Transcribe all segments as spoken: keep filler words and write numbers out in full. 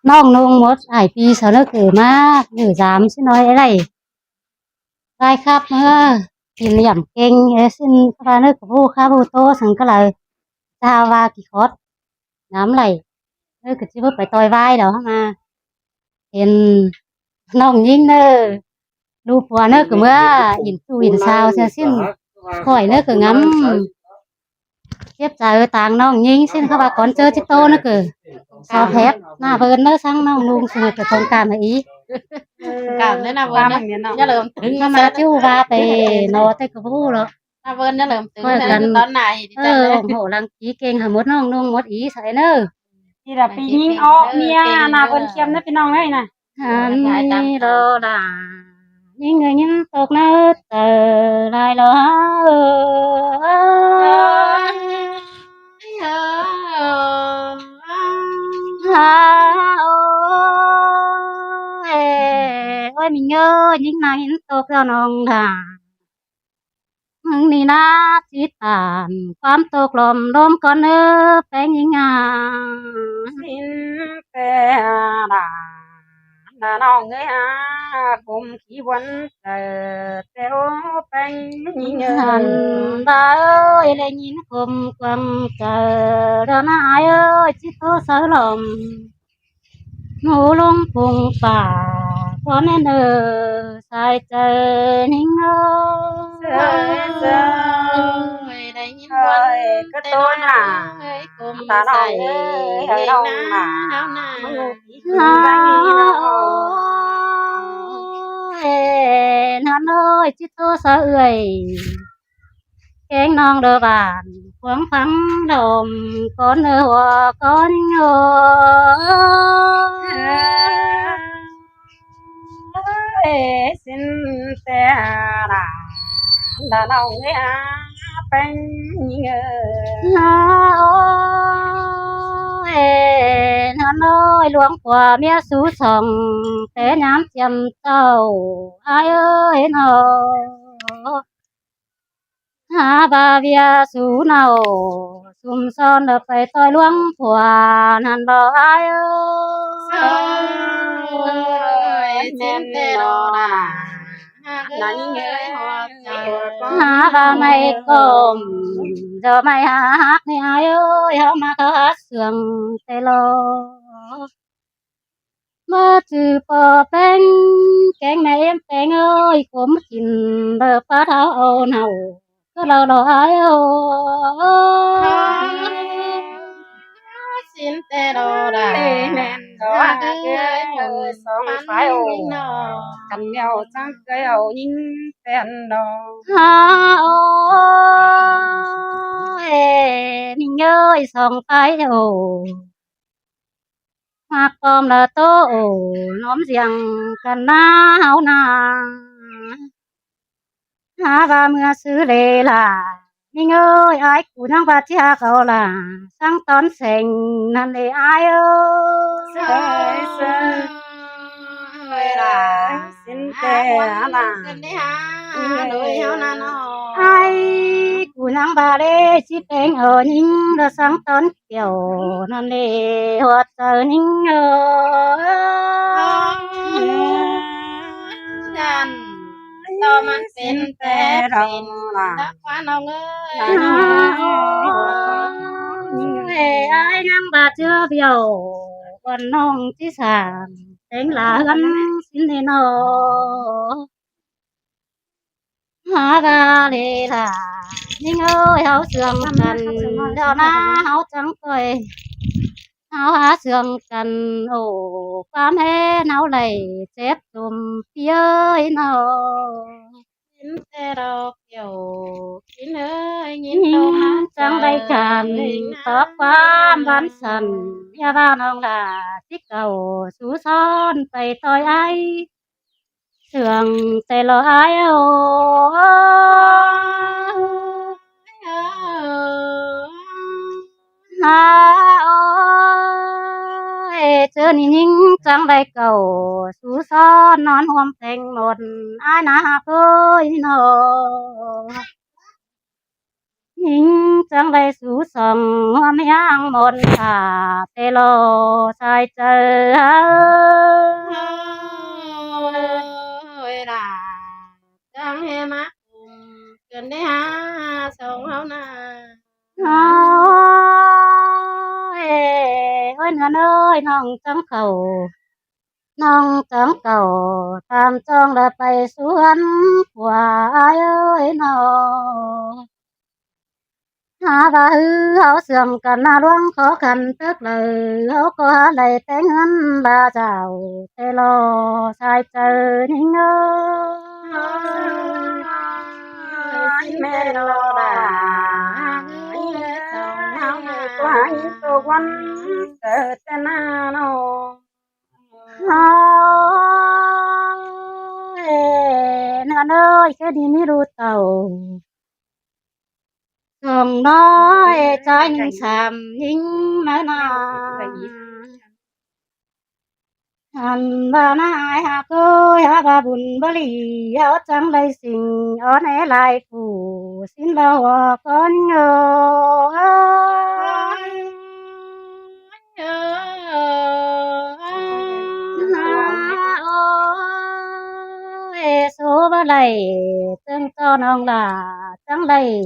ꞌNọng ꞌnung mốt ải pi sau ꞌnớ ꞌcọ ꞌmá, ꞌnự dám ꞌsịn ꞌnọi ꞌlạy. Lai khắp ꞌmưa, kin liêm kêng, ê, ꞌsịn khắp ꞌva ꞌnớ ꞌcọ ꞌhụ khắp ꞌhụ ꞌtố săng ꞌcọ lai. Chao ꞌva kỉ khót. Dám ꞌlạy. ꞌNớ ꞌcọ ꞌchí báu pay ꞌtoi ꞌvái đaư ꞌmá. Hên ꞌnọng ꞌnhính ꞌnớ. ꞌLụk ꞌpúa ꞌnớ ꞌcọ ꞌmưa, in ꞌchu in sao sia ꞌsịn. Khỏi ꞌnớ ꞌcọ ngắm. Chếp chaư ꞌtáng ꞌnọng ꞌnhính ꞌsịn khắp ꞌva cón ꞌchớ ꞌchí ꞌtố ꞌnớ ꞌcọ. So phép, ꞌna ꞌvơn ꞌnớ săng ꞌnọng ꞌnung sưng ꞌcọ thông cảm hả í. Cảm thấy ꞌna ꞌvơn ꞌnớ. Nhớ là ấm tính. ꞌMá ꞌmá ꞌchí ꞌhụ ꞌva pay ꞌnọ ꞌtẹ ꞌcọ ꞌhụ ꞌlọ. ꞌNa ꞌvơn nhớ là ấm tính. Khỏi ꞌnớ căn. Tón nả hỉ ꞌchí. Ơ, ủng hộ lăng ký kêng hả mốt ꞌnọng ꞌnung mốt í sai ꞌnớ. Thì là pi ꞌnhính ók ꞌmía, ꞌna ꞌvơn khiêm ꞌnớ ꞌpi ꞌnọng ơi ꞌnà. Hăn ꞌnị ꞌlô đa, ꞌnhính ơi ꞌnhính tốc ꞌnớ chaư lai ꞌlô. Há, ơ, ôi, ôi, ꞌmí ơi, ꞌnhính ꞌna ꞌnhính tốc ꞌlô ꞌnọng đa. ꞌMứng ꞌnị ꞌna ꞌchí tản ꞌquám tốc lom ꞌlốm cón ꞌnớ ꞌpéng ꞌnhính a. ꞌSịn ꞌtẹ đa, đa ꞌnọng ơi há, ꞌcốm kí ꞌvắn chaư ꞌtẹ ꞌpéng ꞌnhính ơi. Hăn đa ơi, ꞌlẹ ꞌnhính ꞌcốm quăng chaư, đa ꞌna ải ơi, ꞌchí ꞌtố sáư lom. ꞌMú ꞌlống phung pả, ꞌquám ꞌmen ơ, sai chaư ꞌnhính ơ. Sai chaư, đảy ꞌnhính ꞌvắn ꞌtẹ ꞌnọng ꞌnà. Ơi, ꞌcốm đa ꞌnọng sai ơi, ꞌnọng ꞌnà. Háo ꞌnà. ꞌMứng ꞌnị ꞌcọ ꞌnhính ꞌnọng. Ơ, ơ, ꞌnặn ơi, ꞌchí ꞌtố sáư ơi. Kéng ꞌnọng đa bản, quảng phắng lom, cón ơ hua cón ơ. Ê, ꞌsịn ꞌtẹ đa, đa ꞌnọng ơi há, ꞌpéng ꞌnhính ơ. Há, ơ, ê, ꞌnặn ơi, ꞌluống ꞌpúa ꞌmía sú song, té ꞌnhám chiêm chảu, ải ơi ꞌnọ. Há ꞌva ꞌviạk sú ꞌnọ, sum son đa pay ꞌtoi ꞌluống ꞌpúa ꞌnặn ꞌlô ải ơ. Ơi, ꞌmen ꞌtẹ ꞌlô đa. Há ꞌva ꞌmạy ꞌcốm, ꞌdọ ꞌmạy hák ꞌnị ải ơi, háo ꞌmá kháo hák sương ꞌtẹ ꞌlô. ꞌMá ꞌchư ꞌpo ꞌpéng, kéng ꞌme ꞌếm ꞌpéng ơi, ꞌcốm kin đa pá tháo au nảu, ꞌcọ ꞌlô ꞌlô ải ơ. ꞌSịn ꞌtẹ ꞌlô đa. Ê, ꞌmen ꞌlô hák ơi, song phái ổ. Căn ꞌmẹo chắng ꞌcới au ꞌnhính ꞌtẹn ꞌlô. Há, ơ, ê, ꞌnhính ơi, song phái ổ. Hák ꞌcốm đa ꞌtố ổ, ꞌnóm ꞌdiệng căn ꞌná háo ꞌnà. Há ꞌva ꞌmưa ꞌsứ lê lả, ꞌnhính ơi, ải ꞌcú ꞌnhắng ꞌva ꞌchí hák au lả, săng tón seng ꞌnặn lê ải ơ. Sai, sai. Ơi đa, ꞌsịn ꞌtẹ đa. Ải ꞌcú ꞌnhắng ꞌva lê ꞌchí ꞌpéng au ꞌnhính đa săng tón kiẻo ꞌnặn lê ꞌhuột chaư ꞌnhính ơ. Căn ꞌtọ ꞌmắn pên ꞌtẹ pên đa ꞌquá ꞌnọng ơi. Ơi, ải ꞌnhắng ꞌva ꞌchưa bẻo, ꞌquán ꞌnọng ꞌchí sảng, téng lả ꞌhướn ꞌsịn ꞌnị ꞌnọ. Há ꞌva lê lả, ꞌnhính ơi, háo sương căn, ꞌlẹo ꞌná háo chắng ꞌcoi. Háo há sương căn, ổ, ꞌquám ꞌhế ꞌnáo đảy chếp tủm ꞌpi ơi ꞌnọ. ꞌSịn ꞌtẹ ꞌlô kiẻo, ꞌsịn ơi, ꞌnhính ꞌtố ꞌmá chắng đảy căn, tóp ꞌquám ꞌvắn săn, ꞌnhá ꞌva ꞌnọng lả, ꞌchí cảu sú son pay ꞌtoi ải. Sương ꞌtẹ ꞌlô ải ơ. Há ơi, ꞌchớ ꞌnị ꞌnhính chắng đảy cảu, sú son ꞌnón ꞌhuôm ꞌtếng mốt, ải ꞌná hák ơi ꞌnọ. ꞌnhính chắng đảy sú sỏng ꞌhuôm ꞌhiáng ꞌmôn khả ꞌtẹ lo sai chaư. Ôi, đả chắng ꞌhế ꞌmá khum ꞌcợn đảy hák sỏng ꞌháu ꞌna. Ôi, ôi, ꞌnhính ơi, ꞌnọng chắng khảu, ꞌnọng chắng khảu tam ꞌchong lỏ pay ꞌsuôn khua ai ơi ꞌnọ. Hák ꞌva ꞌhứ ꞌháu sương căn ꞌna ꞌluống khó khăn tớc đaư, ꞌháu ꞌcọ hák đảy téng ꞌhướn ba dảo ꞌtẹ lo sai chaư ꞌnhính ơi. ꞌMen lo đả, ꞌnhính ơi, sỏng ꞌháu ꞌna ꞌcọ hák ꞌnhính tô ꞌquám chaư ꞌtẹ ꞌna ꞌnọ. Ôi, ꞌnhính ơi, ké đi ꞌmí ꞌlụk tảu sỏng ꞌnọi ꞌchái ꞌnhính sam ꞌnhính máư ꞌna. Ăn ꞌva ꞌna ai hák ơi, hák ꞌva bun báu đi, ꞌháu chắng đảy sính ók ꞌnê lai phủ sính lo hua ꞌcốn ꞌnhính ơi. Ôi, số báu đảy ꞌtương ꞌto ꞌnọng lả chắng đảy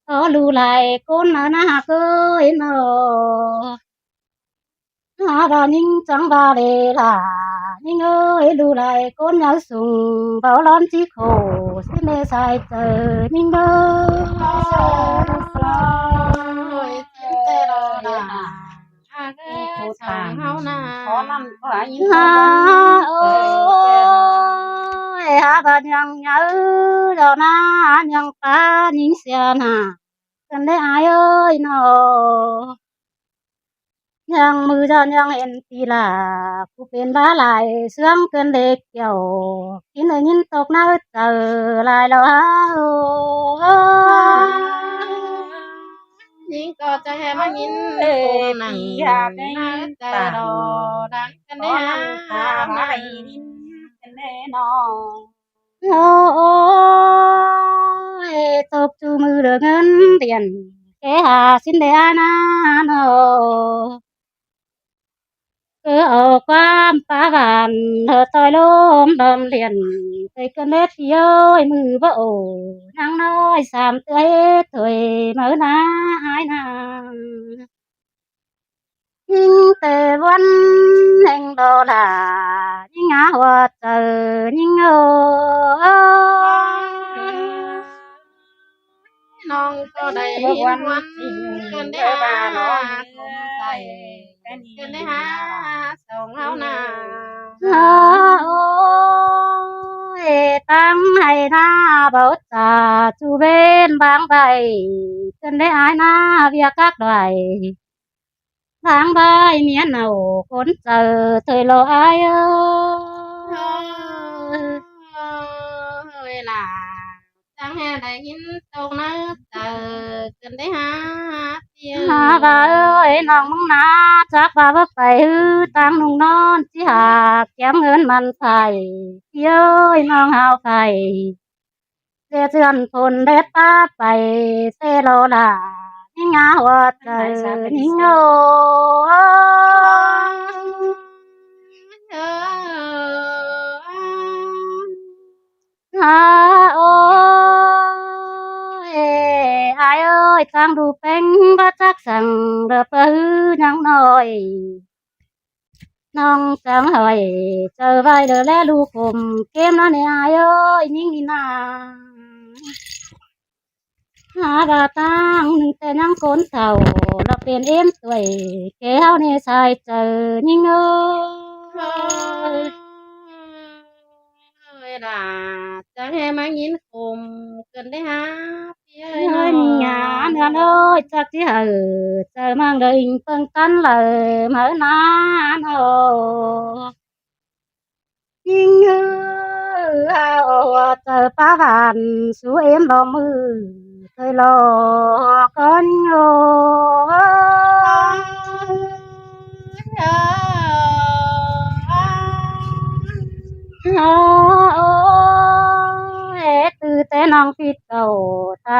ꞌcọ ꞌlụk lai ꞌcốn máư ꞌna hák ơi ꞌnọ. Hák ꞌva ꞌnhính chắng ꞌva đảy lả ꞌnhính ơi, ꞌlụk lai ꞌcốn nháư sung báu ꞌlón ꞌchí khổ sính ꞌnê sai chaư ꞌnhính ơi. Ôi, ꞌtẹ lo đả. Hák ơi, sỏng ꞌháu ꞌna. Hák ơi, hák ꞌva ꞌnhắng nháư lo ꞌna, ꞌnhắng ꞌpá ꞌnhính sia ꞌna. ꞌCợn đảy ai ơi ꞌnọ. ꞌNhắng ꞌmự ꞌchọ ꞌnhắng hên ti lả, ꞌcú pên bá lai ꞌsướng ꞌcợn đảy kiẻo, kin đảy ꞌnhính tốc ꞌnhắng chaư lai lo hák ơi. ꞌNhính ꞌcọ chắng ꞌhế ꞌmá ꞌnhính ꞌcốn ꞌnặn ꞌnhắng chaư lo đang ꞌcợn đảy hák ꞌnhính ꞌcợn đảy ꞌnọ. Ôi, tốc ꞌchu ꞌmự lỏ ꞌngớn điện ké hả sính đảy ai ꞌna ꞌnọ. Cứ au ꞌquám pá ꞌván hảư ꞌtoi ꞌlốm đom điện, ꞌtoi ꞌcợn đảy ꞌpi ơi, ꞌmự báu ổ ꞌnhắng ꞌnọi sam ꞌtưa ꞌhế thôi máư ꞌna ai ꞌna. ꞌNhính ꞌtẹ ꞌvắn ꞌhêng đo lả, ꞌnhính ngá hua chaư ꞌnhính ơi. ꞌNọng ꞌcọ đảy ꞌhính ꞌvắn ꞌcợn đảy hák, ꞌcợn đảy hák sỏng ꞌháu ꞌna. Ôi, ꞌtáng ꞌhại ꞌna báu chả ꞌchu ꞌvến báng ꞌvạy, ꞌcợn đảy ai ꞌna ꞌviạk cắp đuổi. Báng ꞌvạy ꞌmía nảu ꞌcốn chaư thôi lo ai ơi. Ôi, lả chắng ꞌhế đảy ꞌnhính tốc ꞌnhắng chaư ꞌcợn đảy hák ꞌpi ơi. Hák ꞌva ơi, ꞌnọng ꞌmướng ꞌna chắc ꞌva báu pay ꞌhứ ꞌtáng ꞌnung ꞌnón ꞌchí hák kiêm ꞌngớn mẳn pay ꞌpi ơi, ꞌnọng hảư pay. ꞌTẹ ꞌchươn phôn đét pá pay ꞌtẹ lo lả, ꞌnhính ngá hua chaư ꞌnhính ơi. Hák ơi, ai ơi, chắng đu ꞌpéng báu chắc săng đa pá ꞌhứ ꞌnhắng ꞌnọi. ꞌNọng chắng hỏi chaư ꞌvạy đa ꞌlé ꞌlụk khum kêm ꞌna ꞌnị ai ơi, ꞌnhính ꞌnị ꞌna. Hák ꞌva ꞌtáng ꞌnưng ꞌtẹ ꞌnhắng ꞌcốn thảu, lỏ pên ꞌếm tuổi ké ꞌháu ꞌnị sai chaư ꞌnhính ơi. Ôi, đả chắng ꞌhế ꞌmá ꞌnhính khum ꞌcợn đảy hák ꞌpi ơi. Ôi, ꞌnhính ngá ꞌnưng ơi, chắc ꞌchí hảư chaư ꞌmáng đaư ꞌhịnh ꞌpơng ꞌtắn đaư máư ꞌna ꞌnọ. ꞌNhính ơi, hảư chaư pá ꞌván sú ꞌếm lo ꞌmự thôi lo ꞌcốn ꞌnhó. Ôi, ꞌtứ té ꞌnọng phít cảu ta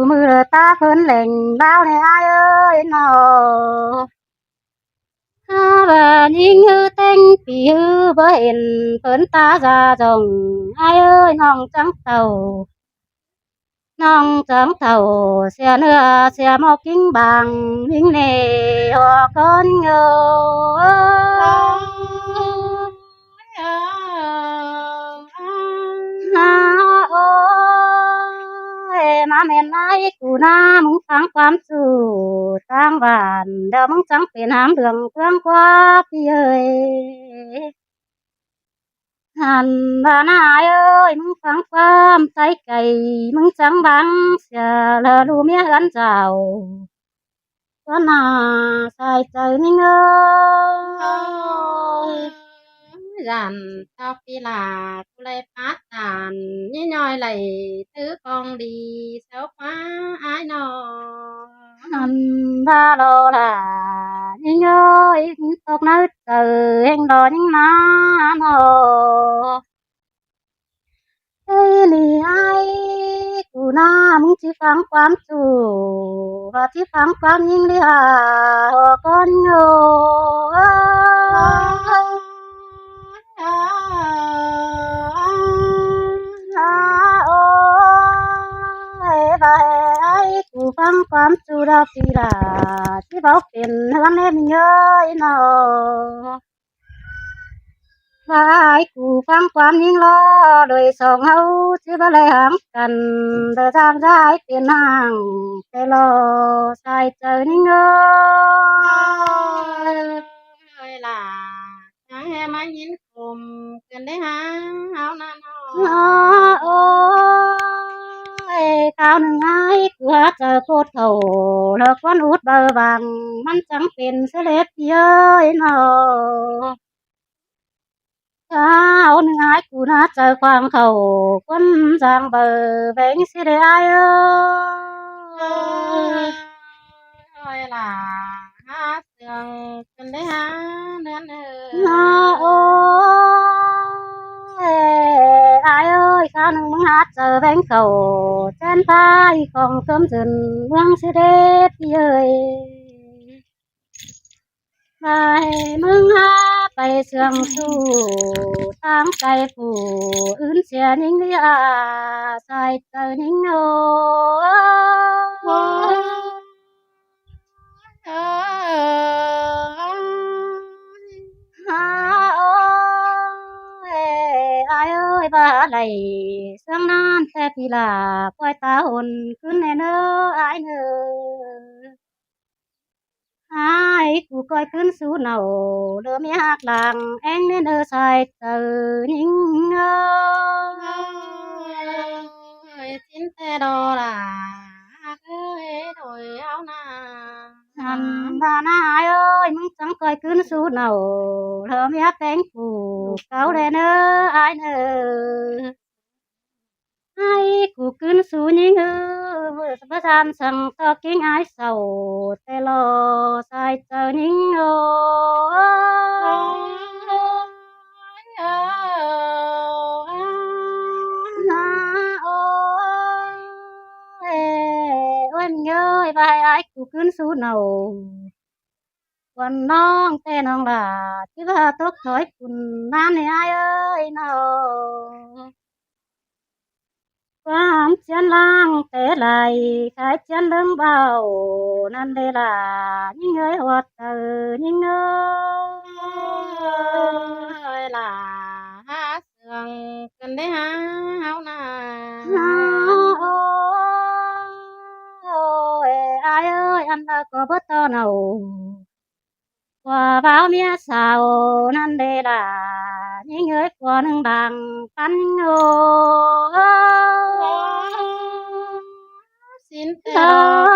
ꞌmự ta phớn lẻng đao ꞌnị ải ơi nó. Há ꞌva ꞌnhính ꞌhứ ꞌtếng pi ꞌhứ báu hên phớn ta da dong ải ơi ꞌnọng chắng tảu. ꞌNọng chắng tảu sia ꞌnưa sia ꞌmo ꞌkính bang ꞌnhính ꞌnê ꞌhọ ꞌcốn ꞌnhô. Ôi, ꞌmá ꞌmen ải cu ꞌná ꞌmứng phắng ꞌquám ꞌchu ꞌtáng bản, đéo ꞌmứng chắng pên háng đường ꞌpướng ꞌquá pi ơi. Hẳn ꞌva ꞌnạ ải ơi, ꞌmứng phắng ꞌquám ꞌtáy cay, ꞌmứng chắng báng sia lơ ꞌlụk ꞌmía ꞌhướn dảo. Tuấn à, sai chaư ꞌnhính ơi. Ôi, dản ꞌtạu pi lả, ꞌcú đảy pát dản, ꞌnhí ꞌnọi đảy thứ con đi, sáu khóa ải nó. Hẳn ꞌva lo lả, ꞌnhính ơi, tốc nới chaư ꞌhêng đo ꞌnhính ꞌná nó. Ni ai cu ꞌná ꞌmứng ꞌchí ꞌphắng ꞌquám ꞌchu, ꞌva ꞌchí ꞌphắng ꞌquám ꞌnhính ꞌlẹo hả, ꞌcọ ꞌnhó. Ôi, ꞌva ai cu ꞌphắng ꞌquám ꞌchu đaư ꞌpi ꞌlạ, ꞌchí báu pên ꞌhướn ꞌnị ꞌmí ơi ꞌnọ. ꞌVa ai cu ꞌphắng ꞌquám ꞌnhính ꞌló, đuổi song ꞌháu ꞌchí báu đảy ꞌháng căn, đảy ꞌdáng ꞌdái pên ꞌháng, ꞌtẹ ꞌlo sai chaư ꞌnhính ơi. Ôi, ꞌlạ, ꞌchắng ꞌhê ꞌmá ꞌnhính khum căn đảy hả, ꞌháu ꞌnặn ꞌnọ. Ôi, khảu ꞌnưng ai cu hák chaư ꞌpột khảu, ꞌlẹo ꞌquám út baư vang, ꞌmắn chắng pên ꞌsứ ꞌlế ꞌpi ơi ꞌnọ. Khảu ꞌnưng ai cu ꞌná chaư khoang khảu, ꞌquám dáng baư beng ꞌsứ đảy ai ơi. Ôi, ꞌlạ, hả, sương căn đảy hả, ꞌnưn ơi. Ôi, ai ơi, khảu ꞌnưng ꞌmứng hák chaư beng khảu, ꞌchén ꞌphái khong cơm dưn ꞌmướng ꞌsứ đế ꞌpi ơi. Mai ꞌmứng hák pay sương su, ꞌtáng cai phủ, ứn sia ꞌnhính ꞌlẹo hả, sai chaư ꞌnhính ơi. Ôi, hả, ôi, ai ơi, ꞌva đảy sương ꞌnặn ꞌtẹ ꞌpi ꞌlạ, ꞌcoi ta hôn ꞌcứn ꞌnị ꞌnớ, ai ꞌnớ. Ai cu ꞌcoi ꞌcứn sú nảu, ꞌlứa ꞌmí hák lăng ꞌéng ꞌnị ꞌnớ, sai chaư ꞌnhính ơi. Ôi, ꞌchí ꞌtẹ ꞌlo ꞌlạ, hák ơi, đuổi ꞌháu ꞌnặn. Ăn ꞌva ꞌná ai ơi, ꞌmứng chắng ꞌcoi ꞌcứn sú nảu, ꞌlứa ꞌmí hák ꞌpéng phủ cáu đé ꞌnớ, ai ꞌnớ. Ai cu ꞌcứn sú ꞌnhính ơi, ꞌmự báu ꞌdán săng ꞌto ꞌkính ai sau, ꞌtẹ ꞌlo sai chaư ꞌnhính ơi. Ôi, ôi, ꞌmí ơi, ꞌva ai cu ꞌcứn sú nảu. Quan ꞌnọng ꞌtẹ ꞌnọng ꞌlạ, ꞌchí ꞌva tốc thói phủn ꞌnặn ꞌnị ai ơi ꞌnọ. Quan ꞌchiến ꞌláng ꞌtẹ lai, khai ꞌchiến ꞌlớng báu ꞌnặn đé ꞌlạ, ꞌnhính ơi, ꞌhuột chaư ꞌnhính ơi. Ôi, ꞌlạ, hả, sương căn đảy hả, ꞌháu ꞌnặn. Ôi, ai ơi, ăn ꞌva ꞌcọ báu ꞌto nảu. Pua báu ꞌmía sau ꞌnặn đé ꞌlạ, ꞌnhính ơi, pua ꞌnưng bang păn ꞌnhính ơi. Ôi, ꞌchí ꞌtẹ ꞌlo